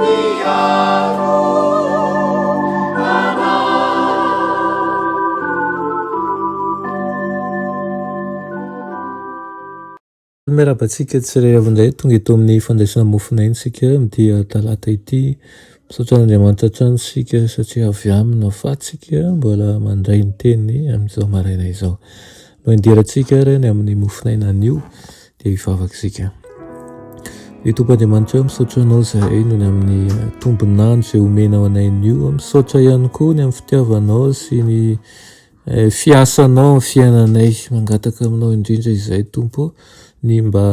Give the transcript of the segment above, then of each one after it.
Miaro anao. Miarahaba antsika tsirairay avy indray tonga eto amin'ny fandraisana mofon'aina isika amin'ity talata ity. Misaotra an'Andriamanitra hatrany isika satria avy aminy no ahafahantsika mbola mandray ny teniny amin'izao maraina izao. No hidirantsika ary ny amin'ny mofon'aina anio dia hivavaka isika. Ry Tompo Andriamanitra ô, misaotra Anao izahay noho ny amin'ny tombon'andro izay omenao anay anio. Misaotra ihany koa ny amin'ny fitiavanao sy ny fiasanao amin'ny fiainanay. Mangataka aminao indrindra izahay Tompo ô, ny mba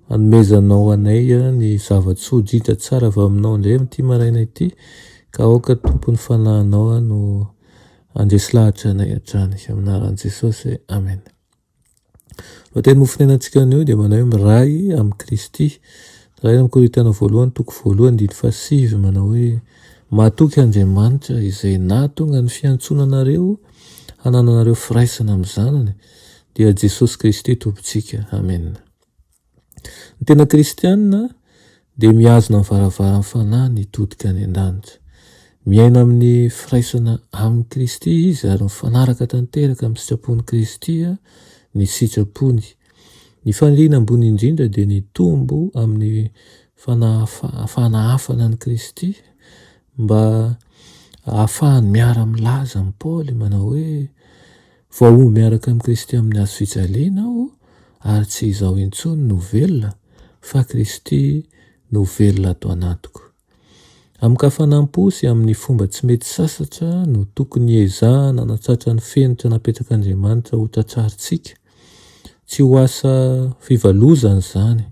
hanomezanao anay ny zava-tsoa indrindra tsara avy aminao indray amin'ity maraina ity, ka aoka Tompo ny Fanahinao no handresy lahatra anay hatrany. Amin'ny anaran'i Jesosy, Amena. Lohateny mofonenantsika anio dia manao hoe miray amin'i Kristy. Miray amin'ny Korintiana voalohany toko voalohany andininy fahasivy manao hoe matoky Andriamanitra izay nahatonga ny fiantsoana anareo hanananareo firaisana amin'ny Zanany dia Jesosy Kristy Tompontsika. Amena. Ny tena kristiana dia mihazona ny varavaran'ny fanahy nitodika any an-danitra. Miaina amin'ny firaisana amin'i Kristy izy ary mifanaraka tanteraka amin'ny sitrapon'i Kristy ny sitrapony. Ny faniriana ambony indrindra dia ny hitombo amin'ny fanahafana an'i Kristy mba hahafahany miara-milaza amin'i Paoly manao hoe, Voahombo miaraka amin'i Kristy amin'ny hazo fijaliana aho, ary tsy izaho intsony no velona, fa Kristy no velona ato anatiko. Amin-kafanam-po sy amin'ny fomba tsy mety sasatra no tokony hiezahana hanatratra ny fenitra napetrak'Andriamanitra ho tratrarintsika. Tsy ho asa fivalozana izany,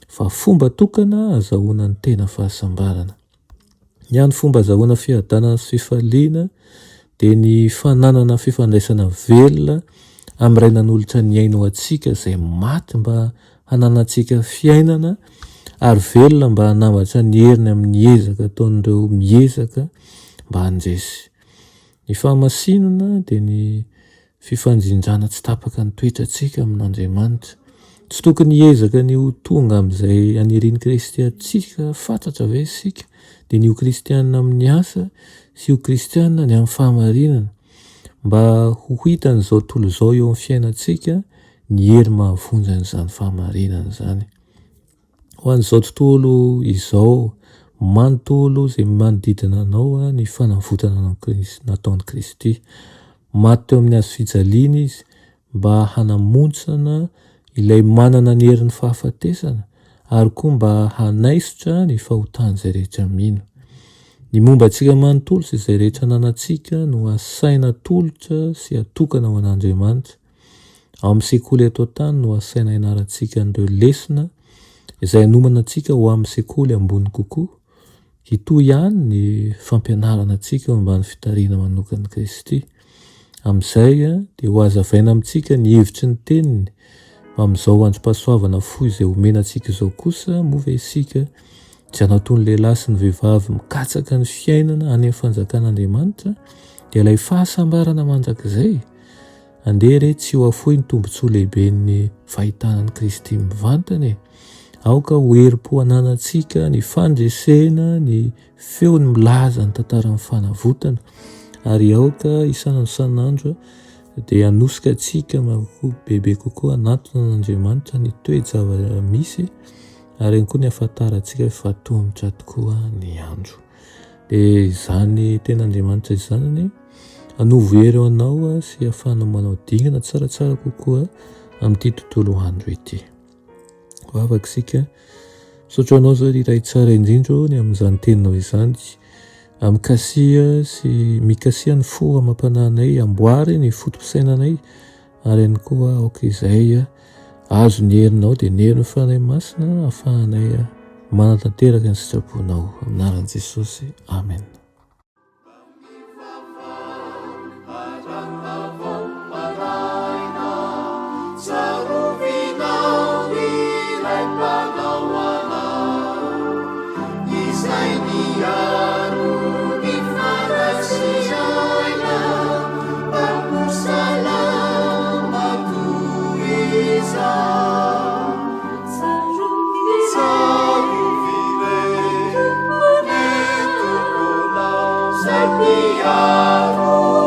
fa fomba tokana azahoana ny tena fahasambarana. Ny hany fomba azahoana fiadanana sy fifaliana dia ny fananana fifandraisana velona amin'ny Ray nanolotra ny ainy ho antsika izay maty mba hananantsika fiainana ary velona mba hanambatra ny heriny amin'ny ezaka ataon'ireo miezaka mba handresy. Ny fahamasinana dia ny Fifanjinjana tsy tapaka ny toetrantsika amin'Andriamanitra. Tsy tokony hiezaka ny ho tonga amin'izay anirian'i Kristy antsika fatratra ve isika, dia ny ho kristiana amin'ny asa sy ho kristiana ny amin'ny fahamarinana, mba ho hitan'izao tontolo izao eo amin'ny fiainantsika ny hery mahavonjy an'izany fahamarinana izany. Ho an'izao tontolo izao manontolo izay manodidina anao ny fanavotana nataon'i Kristy. Maty teo amin'ny hazo fijaliana Izy mba hanamontsana ilay manana ny herin'ny fahafatesana ary koa mba hanaisotra ny fahotan'izay rehetra mino. Ny momba antsika manontolo sy izay rehetra ananantsika no asaina atolotra sy atokana ho an'Andriamanitra. Ao amin'ny sekoly eto an-tany no asaina hianarantsika an'ireo lesona izay hanomana antsika ho amin'ny sekoly ambony kokoa. Hitohy ihany ny fampianarana antsika eo ambany fitarihana manokan'i Kristy. Amin'izay dia ho hazavaina amintsika ny hevitry ny Teniny. Fa amin'izao androm-pahasoavana fohy izay omena antsika izao kosa, moa ve isika tsy hanao toy ny lehilahy sy ny vehivavy mikatsaka ny fiainana any amin'ny fanjakan'Andriamanitra, dia ilay fahasambarana mandrakizay? Andeha re tsy ho afoy ny tombontsoa lehiben'ny fahitana an'i Kristy mivantana e! Aoka ho herim-po ananantsika ny fandresena ny feony milaza ny tantaran'ny fanavotana, ary aoka isan'andro isan'andro dia hanosika antsika bebe kokoa hanatona an'Andriamanitra ny toe-java-misy ary ihany koa ny hahafantarantsika fa atomotra tokoa ny andro. Dia izany tenin'Andriamanitra izany anie hanovo hery ho anao sy hahafahanao manao dingana tsaratsara kokoa amin'ity tontolo andro ity. Vavaka isika. Misaotra anao zao ry Ray tsara indrindra ô ny amin'izany teninao izany. Amikasia sy mikasia ny fo amam-panahinay, amboary ny foto-pisainanay ary ihany koa aoka izay azo ny herinao dia ny herin'ny Fanahy Masina ahafahanay manatanteraka ny sitraponao. Amin'ny anaran'i Jesosy. Amen. miaro.